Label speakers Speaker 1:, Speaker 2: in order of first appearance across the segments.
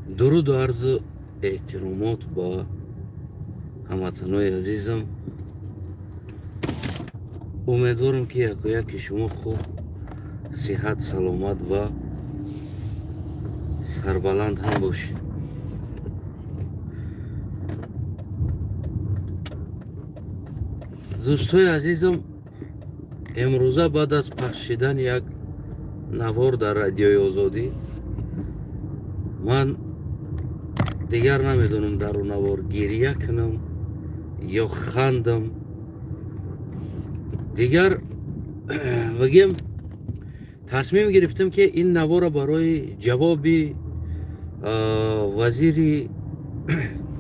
Speaker 1: Дуруду арзу эҳтиромот ба ҳамватанои азизам. Умедворам, ки якояки шумо хуб, сиҳат, саломат ва сарбаланд ҳам бошед. Дӯстои азизам, имрӯза баъд аз пахш шидани як навор дар Радиои Озодӣ, ман дигар намедонам, дар у навор гирья кунам ё хандам. Дигар бигем, тасмим гирифтам, ки ин навора барои ҷавоби вазири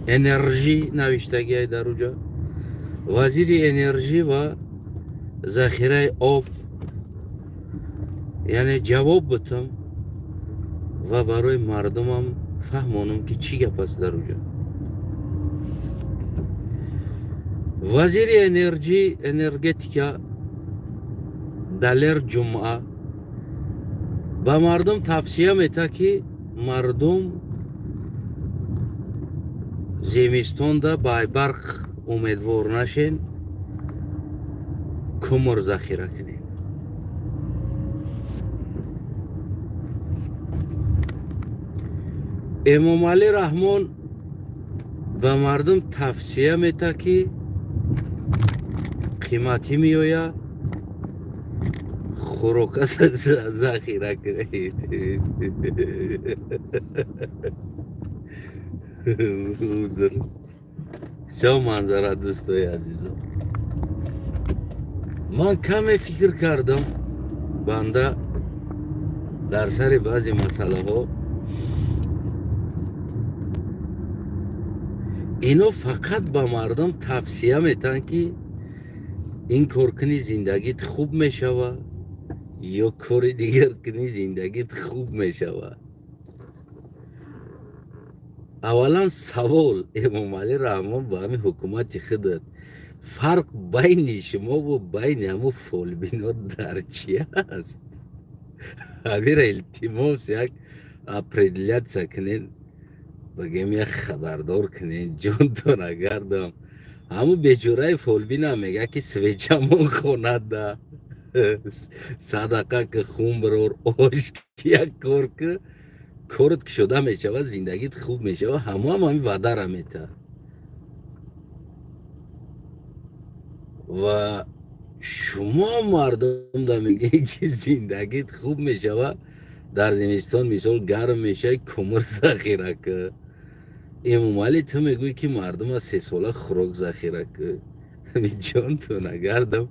Speaker 1: энержӣ навиштагиай дар уҷа, вазири энержӣ ва захираи об, яъне ҷавоб бутам ва барои мардумам фаҳмонам, ки чӣ гап аст дар уҷа. Вазири энерҷӣ, энергетика Далер Ҷумъа ба мардум тавсия метаҳад, ки мардум зимистонда ба барқ умедвор нашен, кумр захира кунед. Эмомалӣ Раҳмон ба мардум тавсия метаҳад, ки қиматӣ меояд, хӯрока захира кунед. Узр, всё манзара. Дӯстои азизом, ман каме фикр кардам, банда дар сари баъзе масъалаҳо. Ино фақат ба мардум тавсия метаҳанд, ки ин кор кунӣ, зиндагит хуб мешава, ё кори дигар кунӣ, зиндагит хуб мешава. Аввалан савол: Эмомалӣ Раҳмон, ба ҳамин ҳукумати худат, фарқ байни шумову байни ҳамун фолбино дар чи аст? Ҳамира, илтимос, як определяться кунен, бигем, як хабардор кунен. Ҷонтон агардам, ҳамун бечораи фолбинам мега, ки свеча мон хонада, садақа ки, хун бирор, ош, як кор ки, корот кушода мешавад, зиндагит хуб мешавад. Ҳамоам ҳамин ваъдара метаҳад. Ва шумо мардумда мегӯед, ки зиндагит хуб мешавад, дар зимистон мисол гарм мешавад, кумр захира кӣ. Эмомалӣ, ту мегӯӣ, ки мардума сесола хӯрок захира кӣ. Ҷонтон агардам,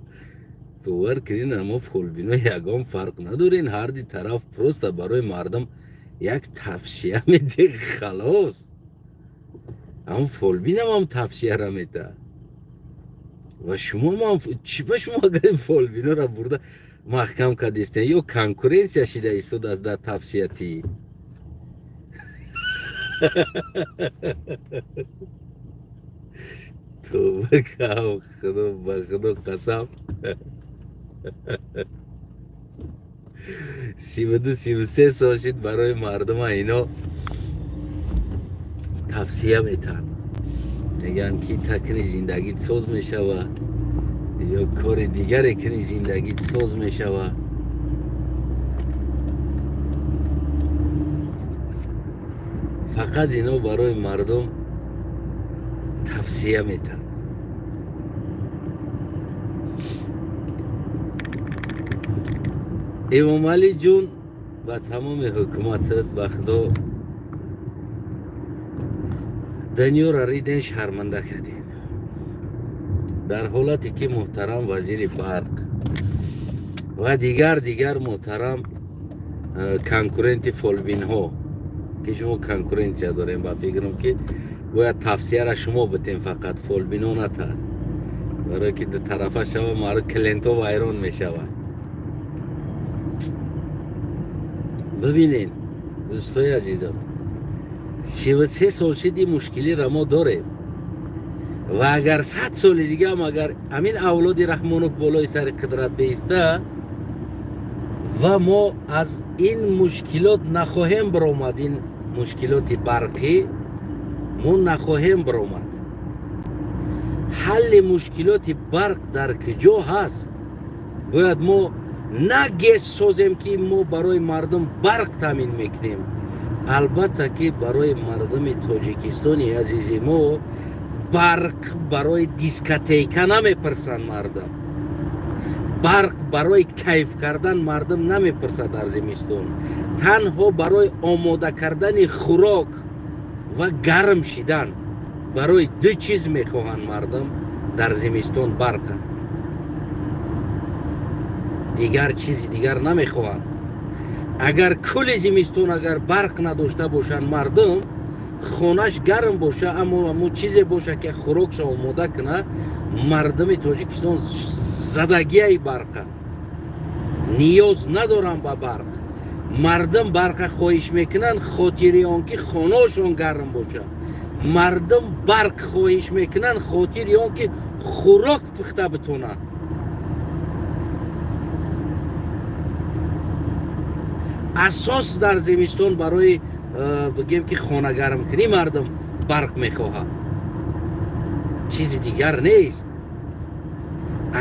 Speaker 1: бовар кунед, мо фолбино ягон фарқ надорем. Ҳарди тараф просто барои мардум як тавсия медиҳ, халос. Ҳам фолбинам ҳам тавсияра метаҳад ва шумо чӣ ба шумо агар фолбинора бурда маҳкам кардистен ё конкуренция шида истодааст дар тавсиятӣ? Тоба кам, худо, ба худо қасам, 32, 33 сол шид, барои мардума ино тавсия метаҳанд, мегӯянд, ки та кунӣ, зиндагит соз мешава, ё кори дигаре кунӣ, зиндагит соз мешава. Фақат ино барои мардум тавсия метаҳанд. Эмомалӣ ҷун, ба тамоми ҳукуматат, ба худо, дунёро риден, шарманда кардем. Дар ҳолате ки муҳтарам вазири барқ ва дигар муҳтарам конкуренти фолбинҳо, ки шумо конкуренция дорем, ба фикрам, ки бояд тавсияра шумо битем, фақат фолбино натаҳад, барое ки дутарафа шава, мардум, клиентҳо вайрон мешавад. Бибинед, дӯстои азизам, 33 сол шид, ин мушкилиро мо дорем ва агар 100 соли дигаам, агар ҳамин авлоди Раҳмонов болои сари қудрат беиста, Ва мо аз ин мушкилот нахоҳем баромад, ин мушкилоти барқӣ мо нахоҳем баромад. Ҳалли мушкилоти барқ дар куҷо ҳаст? Бояд мо на ГЭС созем, ки мо барои мардум барқ таъмин мекунем. Албатта, ки барои мардуми Тоҷикистони азизи мо барқ барои дискотека намепурсанд мардум, барқ барои кайф кардан мардум намепурсад дар зимистон, танҳо барои омода кардани хӯрок ва гарм шидан. Барои ду чиз мехоҳанд мардум дар зимистон барқа, дигар чизи дигар намехоҳанд. Агар кулли зимистон агар барқ надошта бошанд мардум, хонаш гарм боша, аммо амо чизе боша, ки хӯрокша омода куна, мардуми Тоҷикистон задагияи барқа, ниёз надоранд ба барқ. Мардум барқа хоҳиш мекунанд хотири он ки хонаошон гарм боша. Мардум барқ хоҳиш мекунанд хотири он ки хӯрок пухта битонанд. Асос дар зимистон барои бигем ки хонагармкунӣ мардум барқ мехоҳад, чизи дигар нест.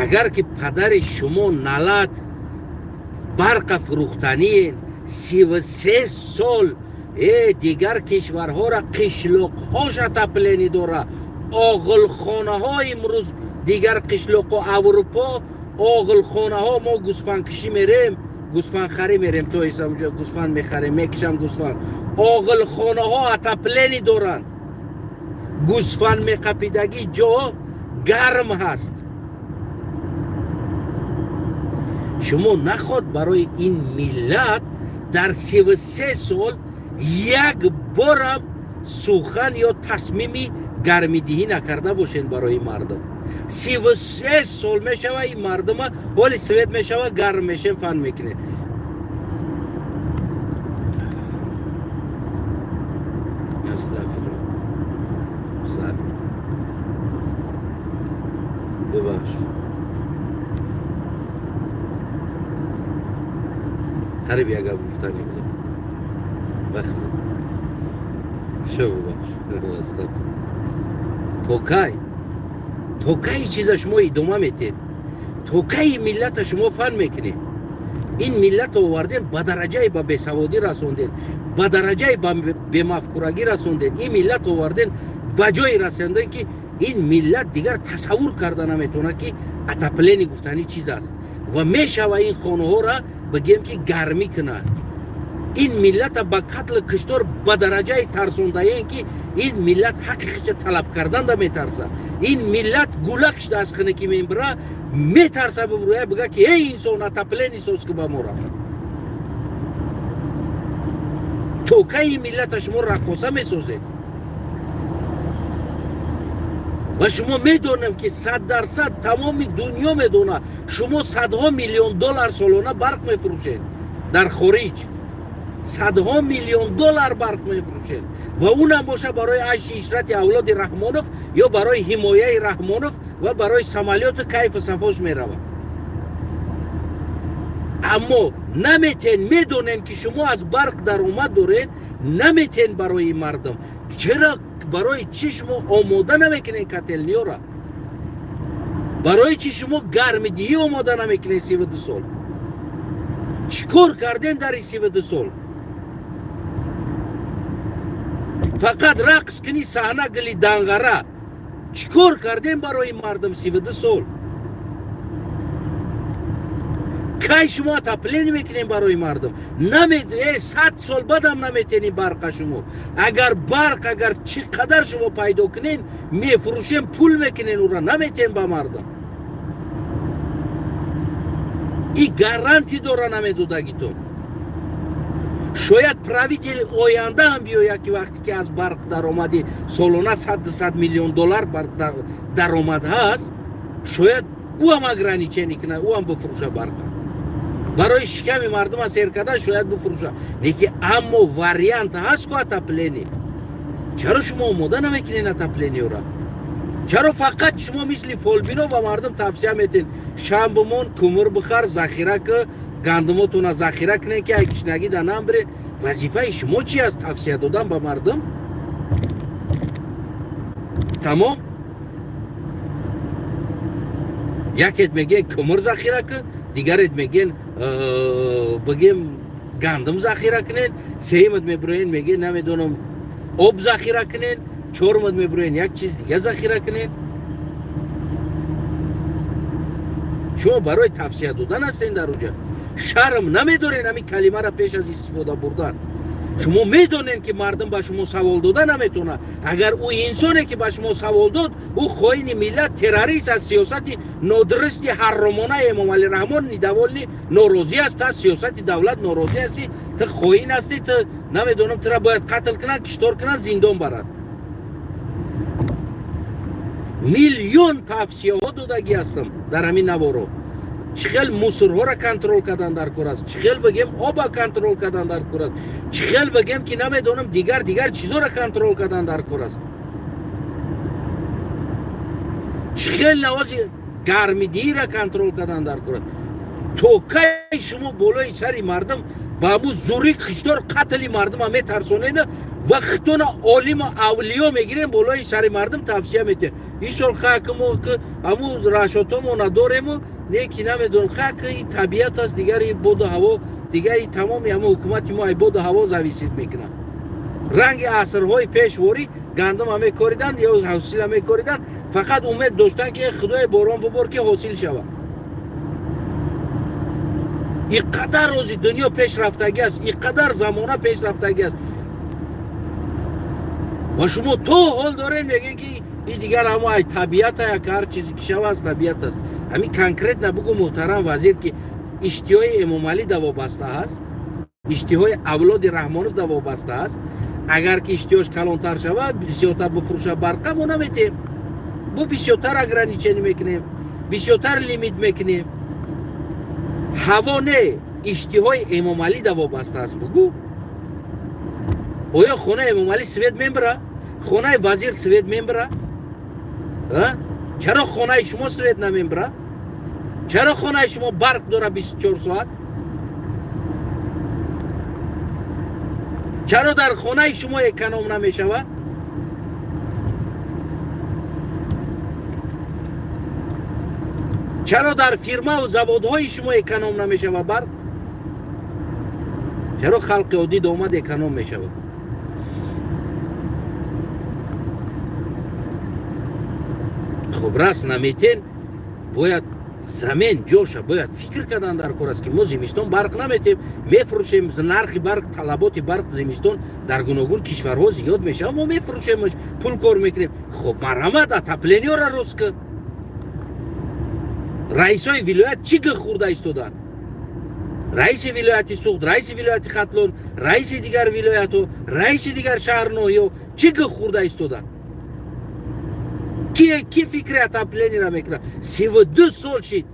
Speaker 1: Агар ки падари шумо налат барқа фурӯхтаниен, 33 сол дигар кишварҳоро қишлоқҳош отопление дора, оғилхонаҳо имрӯз дигар қишлоқҳо Аврупо оғилхонаҳо. Мо гӯсфандкишӣ мерем, гӯсфандхарӣ мерем, то исамҷо гӯсфанд мехарем, мекишам гӯсфанд. Оғилхонаҳо отопление доранд, гӯсфанд меқапидагӣ ҷо гарм ҳаст. Шумо наход барои ин миллат дар 33 сол як борам сухан ё тасмими гармидиҳӣ накарда бошед барои мардум. 33 сол мешава, ин мардума ҳоли свет мешава, гарм мешем, фан мекунем. Астағфируллоҳ, астағфируллоҳ, бибахш. Қариб як гап гуфтанӣ будам, бахли шо, бибахш. Астағфируллоҳ. То кай, то кай чиза шумо идома метед? То кай миллата шумо фан мекунед? Ин миллат овардем, ба дараҷаи ба бесаводӣ расондем, ба дараҷаи ба бемафкурагӣ расондем. Ин миллат овардем, ба ҷое расондем, ки ин миллат дигар тасаввур карда наметавонад, ки отопление гуфтанӣ чиз аст ва мешава ин хонаҳоро бигем, ки гармӣ кунад. Ин миллата ба қатлу киштор ба дараҷаи тарсондаем, ки ин миллат ҳаққи хича талаб карданда метарса. Ин миллат гулак шуда аз хинаки мебира, метарса бибурӯя, бига ки эй инсон, отопление соз ки ба мора. То кай ин миллата шумо раққоса месозед? Ва шумо медонем, ки 100% тамоми дунё медонад, шумо садҳо миллион доллар солона барқ мефурӯшед дар хориҷ, садҳо миллион доллар барқ мефурӯшед ва унам боша барои айши ишрати авлоди Раҳмонов ё барои ҳимояи Раҳмонов ва барои самолёту кайфу сафош меравад. Аммо наметен, медонем, ки шумо аз барқ даромад доред, наметен барои мардум. Чера, барои чӣ шумо омода намекунед котельный ора? Барои чӣ шумо гармидиҳӣ омода намекунед? 32 сол чӣ кор кардем дар ин 32 сол? Фақат рақс кунӣ, саҳна гили данғара. Чӣ кор кардем барои мардум 32 сол? Кай шумо отопление мекунем барои мардум? 100 сол баъдам наметенӣ барқа шумо. Агар барқ, агар чӣ қадар шумо пайдо кунен, мефурӯшем, пул мекунен, ура наметен ба мардум. И гарантӣ дора намедодагитон. Шояд правитель оянда ҳам биёяд, ки вақте ки аз барқ даромади солона 100-200 миллион доллар даромад ҳаст, шояд ӯ ҳам ограничение кунад, ӯ ҳам бифурӯша барқа барои шиками мардума сер кардан, шояд бифурӯша. Леки аммо вариант ҳаст ку отопление. Чаро шумо омода намекунед отопление ра? Чаро фақат шумо мисли фолбино ба мардум тавсия метен: шам бимон, кумур бихар, захира ки? Гандумотона захира кунед, ки ай гушнагӣ да намбиред. Вазифаи шумо чи аст? Тавсия додан ба мардум, тамом. Якет мегӯен, кӯмир захира кун, дигарет мегӯен, бигем, гандум захира кунед, сеюмат мебироен, мегӯен, намедонам, об захира кунед, чорумат мебироен, як чиз дига захира кунед. Шумо барои тавсия додан ҳастен дар уҷа. Шарм намедорен ҳамин калимаро пеш аз истифода бурдан? Шумо медонед, ки мардум ба шумо савол дода наметавонад. Агар ӯ инсоне, ки ба шумо савол дод, ӯ хоини миллат, террорист, аз сиёсати нодурусти ҳарромонаи Эмомалӣ Раҳмон недовольный, норозӣ аст, аз сиёсати давлат норозӣ ҳастӣ, ту хоин ҳастӣ, ту намедонам, тура бояд қатл кунанд, киштор кунанд, зиндон баранд. Миллион тавсияҳо додагӣ ҳастам дар ҳамин наворо: чӣ хел мусорҳоро контроль кардан дар кор аст, чӣ хел, бигем, оба контроль кардан дар кор аст, чӣ хел, бигем, ки намедонам, дигар дигар чизоро контроль кардан дар кор аст, чӣ хел навози гармидиҳиро контроль кардан дар кор аст. То кай шумо болои сари мардум ба ҳамун зури киштор, қатли мардума метарсонед ва хитона олиму авлиё мегирем, болои сари мардум тавсия метиҳем? Ин сол хакмо ҳамун расчётомо надорему, не ки намедонам, хак и табиат аст, дигари боду ҳаво, дигари тамоми ҳамун ҳукумати мо ай боду ҳаво зависит мекунад. Ранги асрҳои пешворӣ гандума мекориданд ё ҳосила мекориданд, фақат умед доштанд, ки худои, борон бубор, ки ҳосил шавад. И қадар рӯзи дунё пешрафтагӣ аст, и қадар замона пешрафтагӣ аст ва шумо то ҳол дорем, мегӯед, ки и дигар ҳамо ай табиата, як ҳар чизе ки шава, аз табиат аст. Ҳамин конкретно бугӯ, муҳтарам вазир, ки иштиҳои Эмомалӣ да вобаста аст, иштиҳои авлоди Раҳмонов да вобаста аст. Агар ки иштиҳош калонтар шавад, бисёртар бифурӯша барқа, мо наметем, бо бисёртар ограничение мекунем, бисёртар лимит мекунем. Ҳаво не, иштиҳои Эмомалӣ да вобаста аст, бугӯ. Оё хонаи Эмомалӣ свет мебара? Хонаи вазир свет мебара? Чаро хонаи шумо свет намебара? Чаро хонаи шумо барқ дора 24 соат? Чаро дар хонаи шумо эконом намешавад? Чаро дар фирмаву заводҳои шумо эконом намешавад барқ? Чаро халқи оддӣ домад эконом мешавад? Хуб, раст наметен, бояд замин ҷоша бояд фикр кардан дар кор аст, ки мо зимистон барқ наметем, мефурӯшем. Нархи барқ, талаботи барқ зимистон дар гуногун кишварҳо зиёд мешавад, мо мефурӯшемш, пул кор мекунем. Хуб, марҳамат, отоплениёра рост ки. Раисои вилоят чӣ гих хӯрда истоданд? Раиси вилояти Суғд, раиси вилояти Хатлон, раиси дигар вилоятҳо, раиси дигар шаҳр, ноҳияҳо чӣ гих хӯрда истоданд? Ки фикри отоплениеро мекунад? 32 сол шид,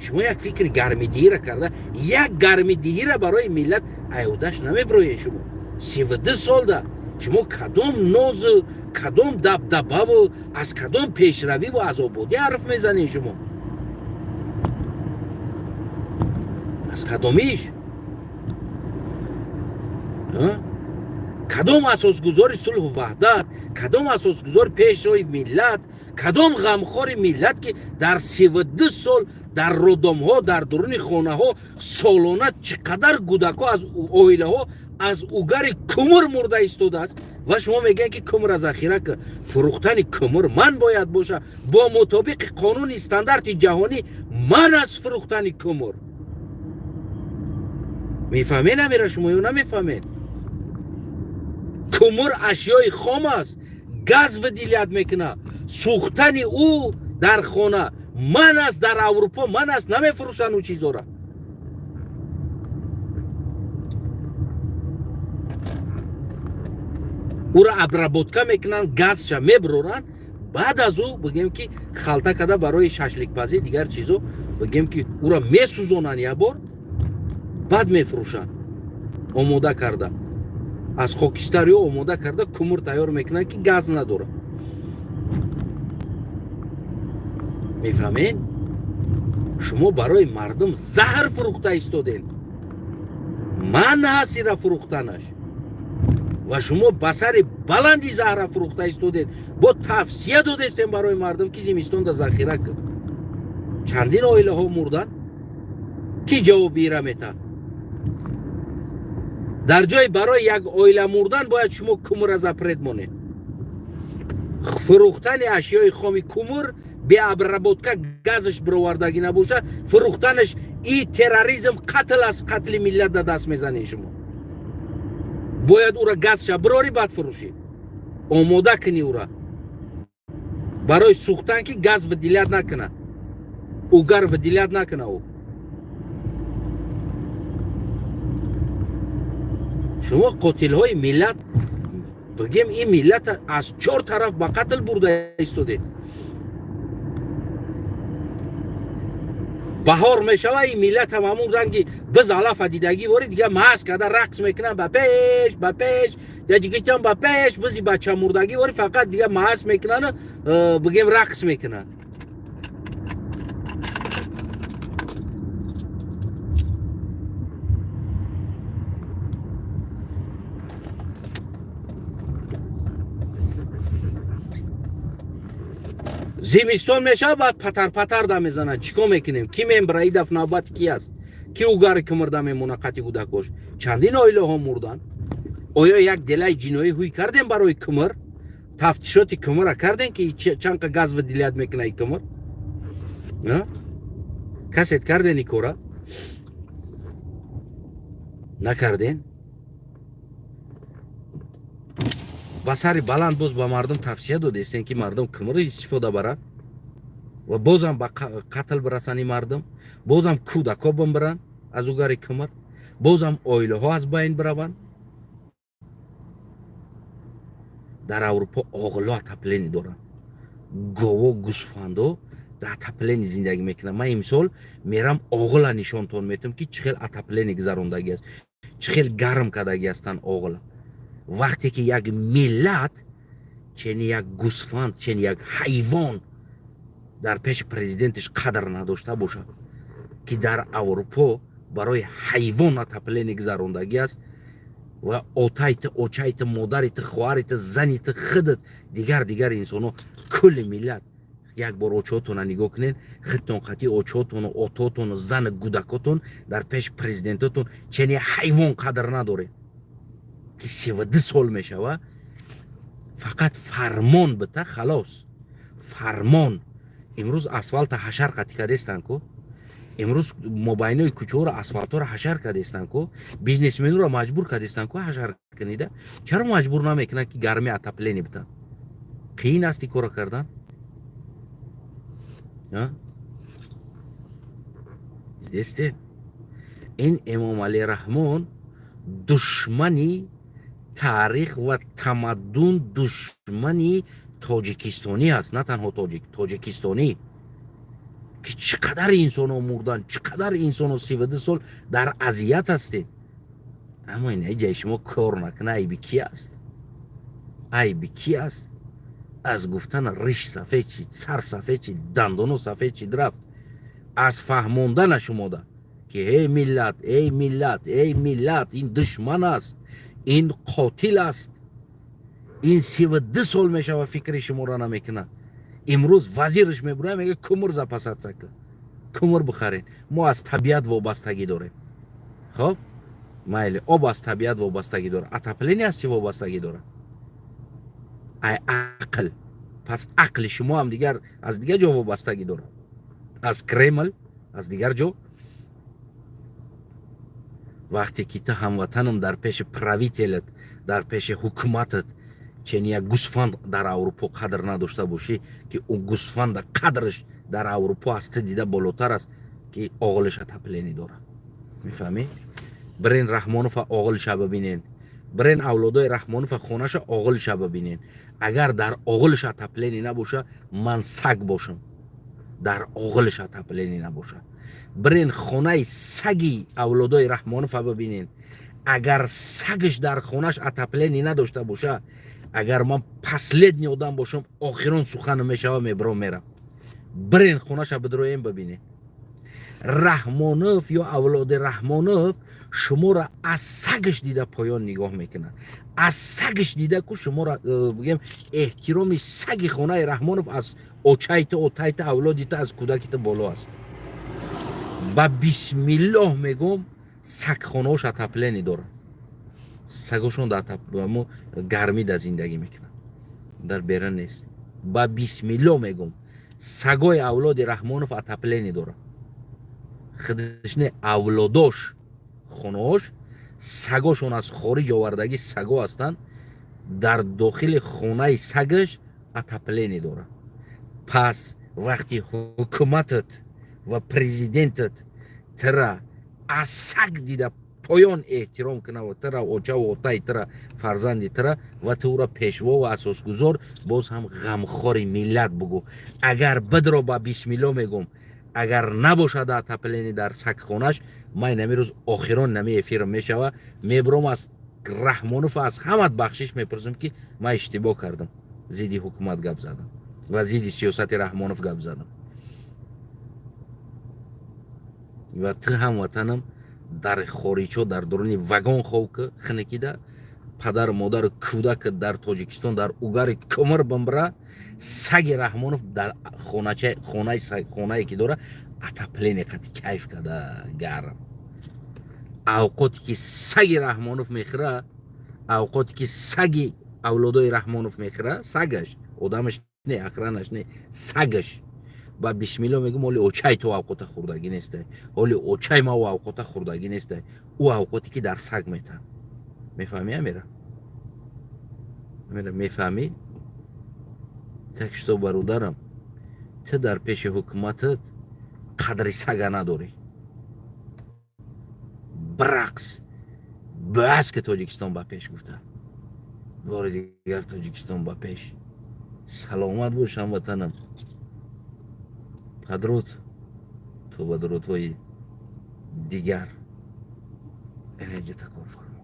Speaker 1: шумо як фикри гармидиҳиро карда, як гармидиҳиро барои миллат айёдаш намебироед. Шумо 32 солда шумо кадом нозу, кадом дабдабаву аз кадом пешравиву аз ободӣ ҳарф мезанед? Шумо аз кадомиш? Кадом асосгузори сулҳу ваҳдат, кадом асосгузори пешрои миллат, кадом ғамхори миллат, ки дар 32 сол дар роддомҳо, дар дуруни хонаҳо солона чӣ қадар кӯдакҳо аз оилаҳо аз угари кумур мурда истодааст ва шумо мегӯед, ки кумра захира ки? Фурӯхтани кумур ман бояд боша, бо мутобиқи қонуни стандарти ҷаҳонӣ ман аз фурӯхтани кумур. Мефаҳмед амира шумо ё намефаҳмед? Кумур ашёи хом аст, газ выделять мекунад. Сӯхтани ӯ дар хона ман аст, дар Аврупо ман аст, намефурӯшанд ӯ чизора. Ӯро обработка мекунанд, газша мебуроранд, баъд аз ӯ, бигем, ки халта карда барои шашликпазӣ, дигар чизо, бигем, ки ӯро месӯзонанд як бор, баъд мефурӯшанд. Омода карда, аз хокистари ӯ омода карда кумур тайёр мекунанд, ки газ надорад. Мефаҳмед? Шумо барои мардум заҳр фурӯхта истодем. Ман ҳасира фурӯхтанаш, ва шумо ба сари баланди заҳра фурӯхта истодед. Бо тавсия додестем барои мардум, ки зимистонда захира кун. Чандин оилаҳо мурданд. Кӣ ҷавоби ира метаҳад? Дар ҷои барои як оила мурдан бояд шумо кумра запрет монед. Фурӯхтани ашёи хоми кумур, бе обработка, газаш бировардагӣ набошад, фурӯхтанаш и терроризм, қатл аст. Қатли миллат да даст мезанед. Шумо бояд ура газша бирорӣ, баъд фурӯшӣ, омода кунӣ ура барои сӯхтан, ки газ выделять накунад, угар выделять накуна ӯ. Шумо қотилҳои миллат, бигем, ин миллата аз чор тараф ба қатл бурда истодед. Баҳор мешава, ин миллат ҳам ҳамун ранги биз алафа дидагӣ вори дига маҳз карда рақс мекунанд. Ба пеш, ба пеш, Таҷикистон, ба пеш! Бизи бачамурдагӣ вори фақат дига маҳз мекунанд, бигем, рақс мекунанд. Зимистон мешавад, баъд патар-патар да мезананд. Чӣ кор мекунем? Ки мембра? И даф навбати ки аст? Ки угари кумрда мемона қати кӯдакош? Чандин оилаҳо мурданд. Оё як делаи ҷиноӣ ҳуй кардем барои кумр? Тафтишоти кумра кардем, ки чанқа газ выделять мекуна и кумр? Касет карден? И кора накарден. Ба сари баланд боз ба мардум тавсия додестем, ки мардум кумро истифода баранд ва бозам ба қатл бирасанд. Мардум бозам кӯдако бимбиранд аз угари кумр, бозам оилаҳо аз байн бираванд. Дар Аврупо оғило отопление доранд, гово, гӯсфандо дар отопление зиндагӣ мекунанд. Ман имсол мерам, оғила нишонтон метам, ки чӣ хел отопление гузарондагӣ аст, чӣ хел гарм кардагӣ ҳастанд оғила. Вақте ки як миллат чени як гӯсфанд, чени як ҳайвон дар пеши президентиш қадр надошта бошад, ки дар Аврупо барои ҳайвон отопление гузарондагӣ аст, ва отайти, очайти, модарити, хоҳарити, занити, худат, дигар дигар инсонҳо, кулли миллат. Як бор очоотона нигоҳ кунед, худтон қатъи очоотону отоотону зану гудакотон дар пеши президентотон чени ҳайвон қадр надоред, ки 32 сол мешава, фақат фармон бита, халос, фармон. Имрӯз асфалта ҳашар қатӣ кардестанд ку, имрӯз мобайнои кӯчаҳоро, асфалтҳоро ҳашар кардестанд ку, бизнесменоро маҷбур кардестанд ку ҳашар кунида. Чаро маҷбур намекунанд, ки гарми отопление битанд? Қиин аст ин кора кардан? Дидесте, ин Эмомалӣ Раҳмон душмани таърих ва тамаддун, душмани тоҷикистонӣ аст. На танҳо тоҷик, тоҷикистонӣ, ки чӣ қадар инсонҳо мурданд, чӣ қадар инсонҳо 32 сол дар азият ҳастед. Аммо ин ҷаи шумо кор накуна, айби ки аст? Айби ки аст? Аз гуфтан риш сафед шид, сар сафед шид, дандоно сафед шид, рафт. Аз фаҳмондана шумода, ки эй миллат, эй миллат, эй миллат, ин душман аст, ин қотил аст, ин 32 сол мешава, фикри шуморо намекунад. Имрӯз вазираш мебурад, мега: «Кумр запасаться ка, кумр бихарен, мо аз табиат вобастагӣ дорем». Хоб, майли, об аз табиат вобастагӣ дорад, отопление аз чӣ вобастагӣ дорад? Ай ақл. Пас ақли шумо ҳам дигар аз дигар ҷо вобастагӣ дорад, аз Кремл, аз дигар ҷо. Вақте ки ту, ҳамватанам, дар пеши правителят, дар пеши ҳукуматат чени як гӯсфанд дар Аврупо қадр надошта бошӣ, ки ӯ гӯсфанда қадраш дар Аврупо аз ту дида болотар аст, ки оғилиш отопление дорад, мефаҳмӣ? Бирен Раҳмонова оғилша бибинен, бирен авлодои Раҳмонова хонаша, оғилша бибинен. Агар дар оғилиш отопление набоша, ман саг бошам. Дар оғилиш отопление набоша, бирен хонаи саги авлодои Раҳмонова бибинен. Агар сагаш дар хонаш отопление надошта боша, агар ман последний одам бошам, охирон суханам мешава, мебиром, мерам. Бирен хонаша бидроем, бибинен. Раҳмонов ё авлоди Раҳмонов шуморо аз сагаш дида поён нигоҳ мекунад. Аз сагаш дида ку шуморо, бигем, эҳтироми саги хонаи Раҳмонов аз очайта, отайта, авлодита, аз кӯдакита боло аст. Ба бисмиллоҳ мегӯм, сагхонаош отопление дорад, сагошон дар гармӣ дар зиндагӣ мекунанд, дар бера нест. Ба бисмиллоҳ мегӯм, сагои авлоди Раҳмонов отопление дорад. Худаш не, авлодош, хонаош, сагошон аз хориҷ овардагӣ саго ҳастанд, дар дохили хонаи сагаш отопление дорад. Пас вақти ҳукуматат ва президентат тира аз саг дида поён эҳтиром кунад ва тира, очаву отаи тира, фарзанди тира, ва ту ӯра пешво ва асосгузор, боз ҳам ғамхори миллат бугӯ. Агар бидро, ба бисмилло мегӯм, агар набошад отопление дар сагхонаш, ман нами рӯз охирон нами эфирм мешава, мебуром, аз Раҳмонов, аз ҳамат бахшиш мепурсам, ки ман иштибоҳ кардам, зидди ҳукумат гап задам ва зидди сиёсати Раҳмонов гап задам. Ва ту, ҳамватанам, дар хориҷҳо дар дуруни вагон хов ки хинакида, падару модару кӯдак дар Тоҷикистон дар угари кӯмир бимбира, саги Раҳмонов дар хонае ки дора, отопление қати кайф када гарм. Авқоте ки саги Раҳмонов мехӯра, авқоте ки саги авлодои Раҳмонов мехӯра, сагаш, одамаш не, охранаш не, сагаш, ба бисмилло мегӯм, оли очай ту авқота хӯрдагӣ нестай, оли очай ма авқота хӯрдагӣ нестай. Ӯ авқоте ки дар саг метан, мефаҳмӣ, Амира? Амира, мефаҳмӣ? Так что, бародарам, ту дар пеши ҳукуматат қадри сага надорӣ. Брақс бас, ки Тоҷикистон ба пеш гуфта. Бори дигар, Тоҷикистон ба пеш! Саломат бош, ҳамватанам. Падруд, то ба дурудҳои дигар. Энеҷа такор фармо.